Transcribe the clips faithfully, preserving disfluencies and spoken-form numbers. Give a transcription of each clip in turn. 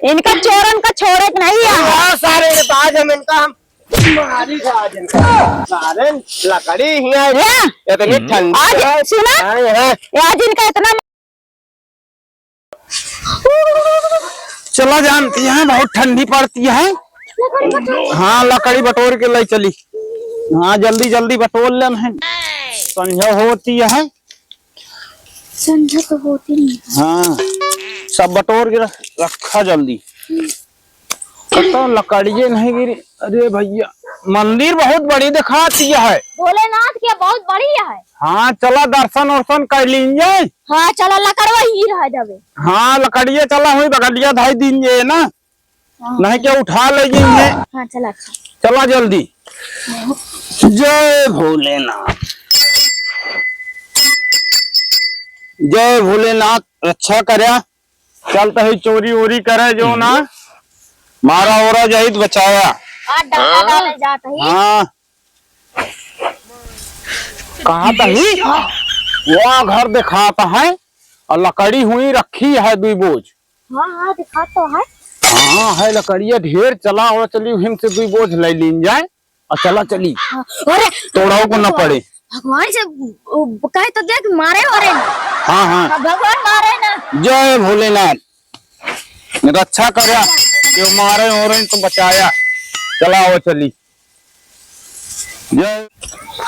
इनका चोरन का छोड़े के नहीं है। हाँ, सारे, ये तो आज हम इनका, हम मारी थे आज इनका। सारे लकड़ी हियाँ हाँ। इतनी ठंडी आज है। सुना? हाँ, हाँ। ये आज इनका इतना चला जानती है, बहुत ठंडी पड़ती है। हाँ, लकड़ी बटोर के ले चली। हाँ, जल्दी जल्दी बटोर लेन है, संझा होती है। संझा तो होती नहीं है। हाँ, सब बटोर के रख, रखा जल्दी। कतो लकड़िए नहीं गिरी। अरे भैया, मंदिर बहुत बड़ी दिखाती है। भोलेनाथ के बहुत बड़ी है। हाँ, चला दर्शन वर्शन कर लीन जाए। हाँ, चला लकड़वा ही रह जावे। हाँ, लकड़िए चला हुई बगलिया धाई दीन जाए ना। हाँ। नहीं क्या उठा ले जाएंगे। हाँ, चला। चला जल्दी। जय भोलेनाथ। जय भोलेनाथ, रक्षा करया। चलत ही चोरी ओरी करे जो ना, मारा ओरा जाइत बचाया। आ, डाला डाले जात ही। हाँ। कहाँ तही? वहाँ घर दिखात है और लकड़ी हुई रखी है दुई बोझ। हाँ, हाँ, दिखात तो है। हाँ, है लकड़िया ढेर, चला और चली हिम से दुई बोझ ले लीन जाए। और चला चली। हाँ, अरे, तोड़ाओ को ना पड़े। भगवान से, उ, कहे तो देख, मारे वारे ना। हाँ, हाँ। अब भगवान मारे ना। जय भोलेनाथ, रक्षा करया, जो मारे हो रहे तो बचाया। चला आओ चली। जय।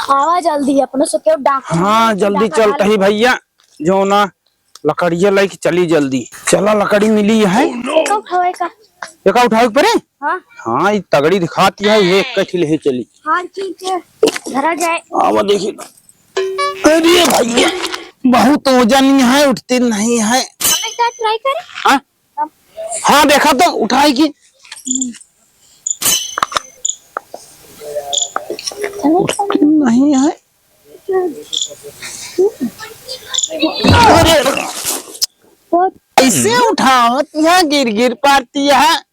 आवा जल्दी, अपने से क्यों डाक। हाँ, जल्दी डाका चलत डाल। ही भैया, जो ना लकड़िया लेके चली जल्दी। चला, लकड़ी मिली है। एका उठावे का? एका उठावे के परे? हाँ। हाँ, ई तगड़ी दिखाती है, ये एक कठी ले चली। हाँ, ठीक है, धरा जाए। आवा देखी। अरे भैया, बहुत वजन है, उठती नहीं है। हम एक बार try करें? हाँ? हाँ, देखा तो उठाई की। उठती नहीं है। अरे, कैसे उठावत यहाँ गिर गिर पारती है।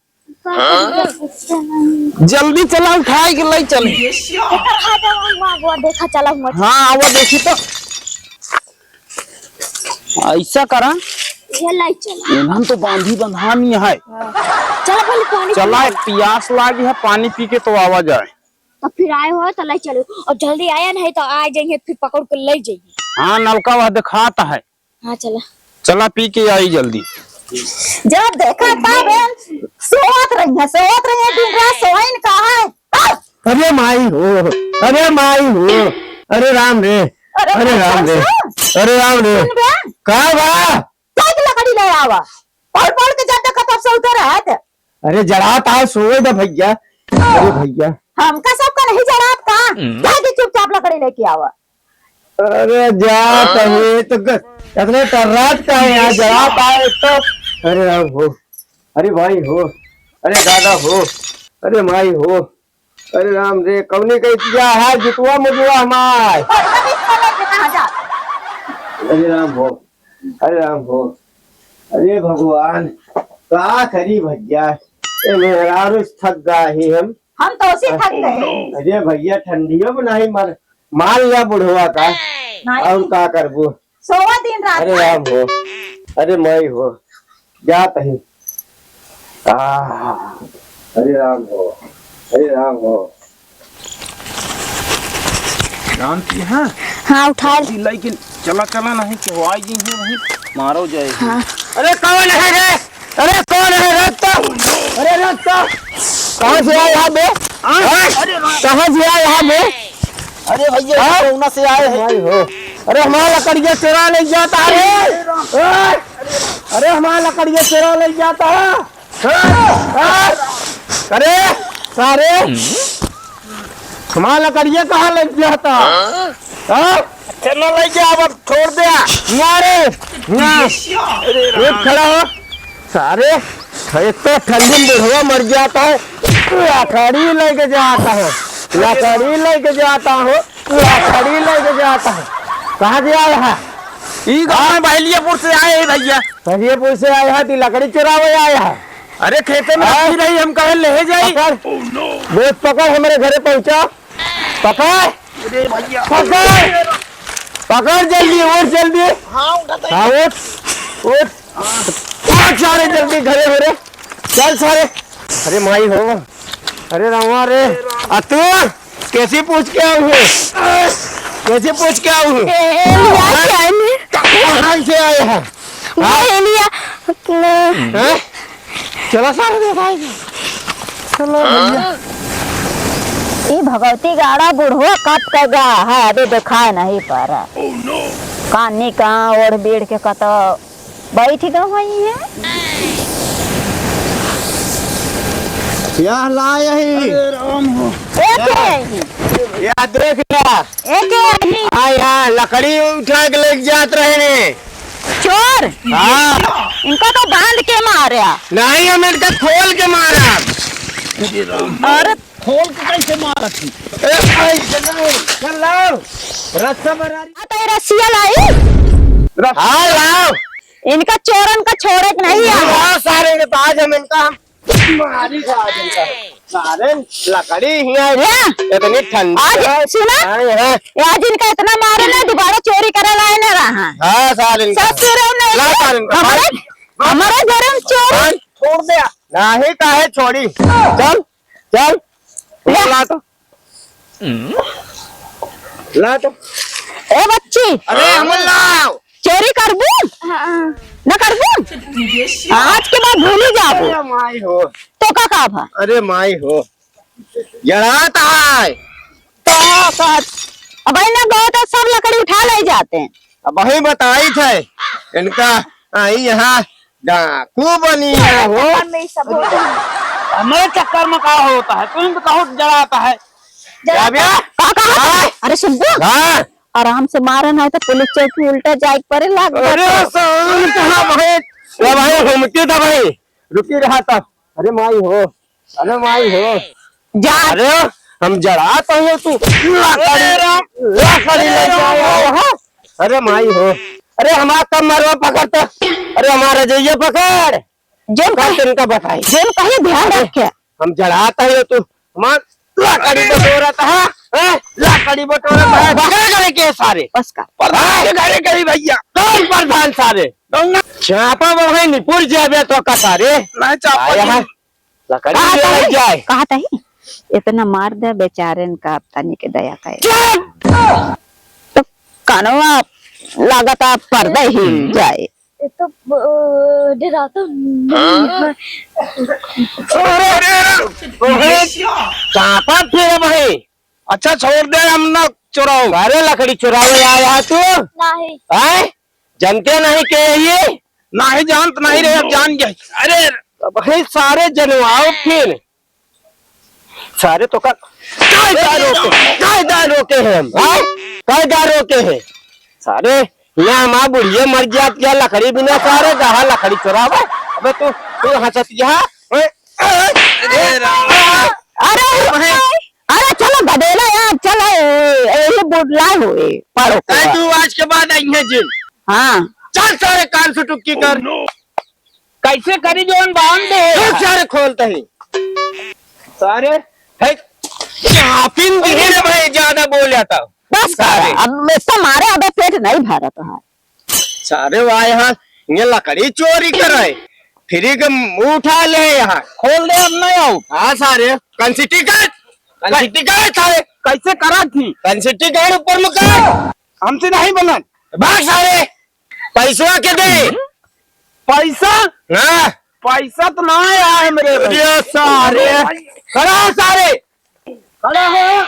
जल्दी चला उठाए के ले चल। एकर हाथ है, वहाँ, वहाँ, वो देखा चला हुआ। हाँ, वो देखी तो। ऐसा करा। ये ले चला। इन्हन तो बांधी बंधानी है। हाँ। चला पहले पानी चला, पी। एक पियास लागी है, पानी पी के तो आवा जाए। तो फिर आए हो तो ले चलो, और जल्दी आया नहीं तो आ जाइए, फिर पकड़ के ले जाइए। हाँ, नलका वह दिखाता है। हाँ, चला। चला, पी के आई जल्दी। जब देखा तब सोवत रही है, सोवत रही है, दिन रात सोइन का है। अरे माई हो, अरे माई हो, अरे राम रे, अरे अरे राम रे, सुन। अरे राम रे, सुन बे। का बा? जाए के लकड़ी ले आवा। पढ़ पढ़ के जब देखा तब सोते रहत। अरे जड़ात आए, सोए दे भैया। अरे भैया। हमका सबका नहीं जड़ात का? हम्म। जाए के चुपचाप लकड़ी लेके आवा। अरे जात है तो क-, इतने टर्रात का है यार, जड़ात आए तो। अरे राम हो, अरे भाई हो, अरे दादा हो, अरे माई हो, अरे राम रे, कौनी कही क्या है, जितवा मुजवा हमार। अरे राम हो, अरे राम हो, अरे भगवान, का करी भैया, ए मेहरारू से थक गा ही हम। हम तो उसी थक गए। अरे भैया, ठंडियों में नहीं मर, मार लिया बुढ़वा का। नहीं। और का करबू? सोवा दिन रात अरे में। राम हो, अरे माई हो, जात ही। आह, हरे राम हो, हरे राम हो। जानती है? हाँ, उठा ले। जल्दी लेके चला, चला, नहीं तो आई गई है, वहीं मारो जाए। हाँ। अरे कौन है रे? अरे कौन है रे तो? अरे रे तो? कहाँ से आए यहाँ बे? हाँ? हाँ? अरे रे। कहाँ से आए यहाँ बे? अरे भैया, हाँ? कोरोना से आए हैं। भाई हो। अरे हमारा लकड़िया चुरा ले जाता है। अरे हमारा लकड़िया चुरा ले जाता है। अरे सारे, हमारा लकड़िया कहाँ ले जाता? हाँ? चलो ले जा, अब छोड़ दे। ना रे, ना। एक खड़ा हो। सारे, एक तो ठंडी में बुढ़वा मर जाता है, लकड़ी लेके जाता है, लकड़ी लेके जाता हो, लकड़ी लेके जाता है। कहाँ से आया है? ई गाँव में बहलियापुर से आए हैं भैया। बहलियापुर से आए हैं, तो लकड़ी चुरावे आए हैं। अरे खेते में हाँ? रखी रही, हम कहे ले जाई। पकड़, दोस्त पकड़, हमारे घरे पहुँचा। पकड़। अरे भैया। पकड़। पकड़ जल्दी, उठ जल्दी। हाँ, उठा तो। हाँ, उठ। उठ। उठ सारे जल्दी घरे, घरे। चल सारे। अरे माई हो, अरे रामा रे, आ तू कैसी पूछ के आऊ है? कैसी पूछ के आऊ है? ए, ए, लिया क्या है ने? कहाँ से आए हैं? ये लिया। हैं? चला सारे, देखा है। चलो भैया। ई भगवती गाड़ा बुढ़वा कब का गा है, अबे देखाए नहीं पा रहा। कानी कहाँ ओढ़ बीढ़ के कत बैठ गए वही है। यह ला यही। अरे राम हो। ए के यही? या देख ला। ए के यही? आ यहाँ लकड़ी उठा के लेके जात रहे ने। चोर? हाँ। इनका तो बांध के मारा। नहीं, हम इनका खोल के मारा। अरे खोल के कैसे मारा थी? ए भाई, चल लाओ, चल लाओ। रस्सा बरारी। आ, तो ये रस्सिया लाई? हाँ, लाओ। इनका चोरन का छोड़े के नहीं है। लाओ सारे के, तो आज हम इनका, हम मारी खा इनका। सारे लकड़ी हियाँ है। इतनी ठंडी आज है। सुना? हाँ, हाँ। ये आज इनका इतना मारे ना, दोबारा चोरी करे लाए ना रहा। हाँ, सारे इनका। सब चोर नहीं ला है। सारे इनका। हमारे, हमारे घर में चोर। हाँ, छोड़ दे। नहीं, काहे छोड़ी? चल। चल, ले। ला तो। ला तो। ए बच्ची। अरे, हम लाओ। चोरी करबू? हाँ। न करबू? आज के बाद भूली जाबू। अरे माई हो। तो का, का भा? अरे माई हो। जड़ात आए। तो का? अब ना गो तो सब लकड़ी उठा ले जाते हैं। अब वही बताई थे। इनका आई यहाँ डाकू बनी है हो। चक्कर में ही सब होता है। हमारे चक्कर में का होता है? तुम तो कहूँ जड़ाता है। जड़ाता क्या बे? है। का, का? हाँ? अरे सुन तो। हाँ। आराम से मारन है तो पुलिस चौकी उल्टा जाए के परे लाग अरे जाता। साहब, कहाँ भाई? ये भाई हुमकी था भाई। रुकी रहा था। अरे माई हो। अरे माई हो। जा। अरे हम जड़ात है तू। लकड़ी, अरे राम। लकड़ी ले जाए हो। अरे माई हो। अरे हमारा कम मरवा पकड़ता। अरे हमारा जइया पकड़। जेन कहा कहे, तेन का बताई। जेन कहे ध्यान रखे। हम जड़ात है तू। हमार लकड़ी बटोरत है। हैं? लकड़ी बटोरत है। बस। क्या करे के सारे? बस का। प्रधान के घरे गई भैया। कौन प्रधान सारे? चापा बढ़ाई निपुर जाबे तो का सारे? नहीं, चापा आया नहीं। है। लकड़ी कहा ले तही? जाए। कहा तही? इतना मार दे बेचारेन का, अब तनी के दया करे। चुप! तो कानवा लागत आप पर्दा हिल जाए। ये तो, अ, डराता नहीं है। अरे, अरे, अरे, अरे, चापा फिर भाई। अच्छा, छोड़ दे, हम ना चुराओ। अरे, लकड़ी चुरावे आया है तू? नहीं। हैं? जानते नहीं के ये? नहीं जानत नहीं रहे, अब जान गए। अरे, भाई, सारे जनवाओ फिर। सारे तो का, कायदा रोके, कायदा रोके हैं हम, हाँ? कायदा रोके हैं। सारे, यहाँ हमार बुढ़िया मर जात क्या लकड़ी बिना सारे, कहाँ लकड़ी चुरावे? अबे तू, तू हंसत यहाँ, हैं? अरे, अरे, अरे, चलो गदेला यार, चलो, ए, ए, ये बुढ़ला हुए, पढ़ो ए, को। तू आज के बाद आई है जेल। हाँ। चल सारे कान से टुक्की कर। कैसे करी जौन बांध दे? चुप सारे खोलते ही। सारे, है, चापिन दिए रे भाई, ज्यादा बोल जाता। बस कर, सारे। अब इतना मारे, अब पेट नहीं भरत है। सारे वाह यहाँ, ये लकड़ी चोरी करे, फिर के मुंह उठा ले यहाँ। खोल दे, अब नहीं आओ। हाँ सारे, कंसिटी कर, कंसिटी कर सारे। कैसे करा थी? कंसिटी कर ऊपर में कर। हमसे नहीं बनन। भाग सारे, पैसवा के दे। पैसा? हाँ। पैसा तो ना आया है मेरे भाई। अरे सारे। खड़ा हो सारे। खड़ा हो।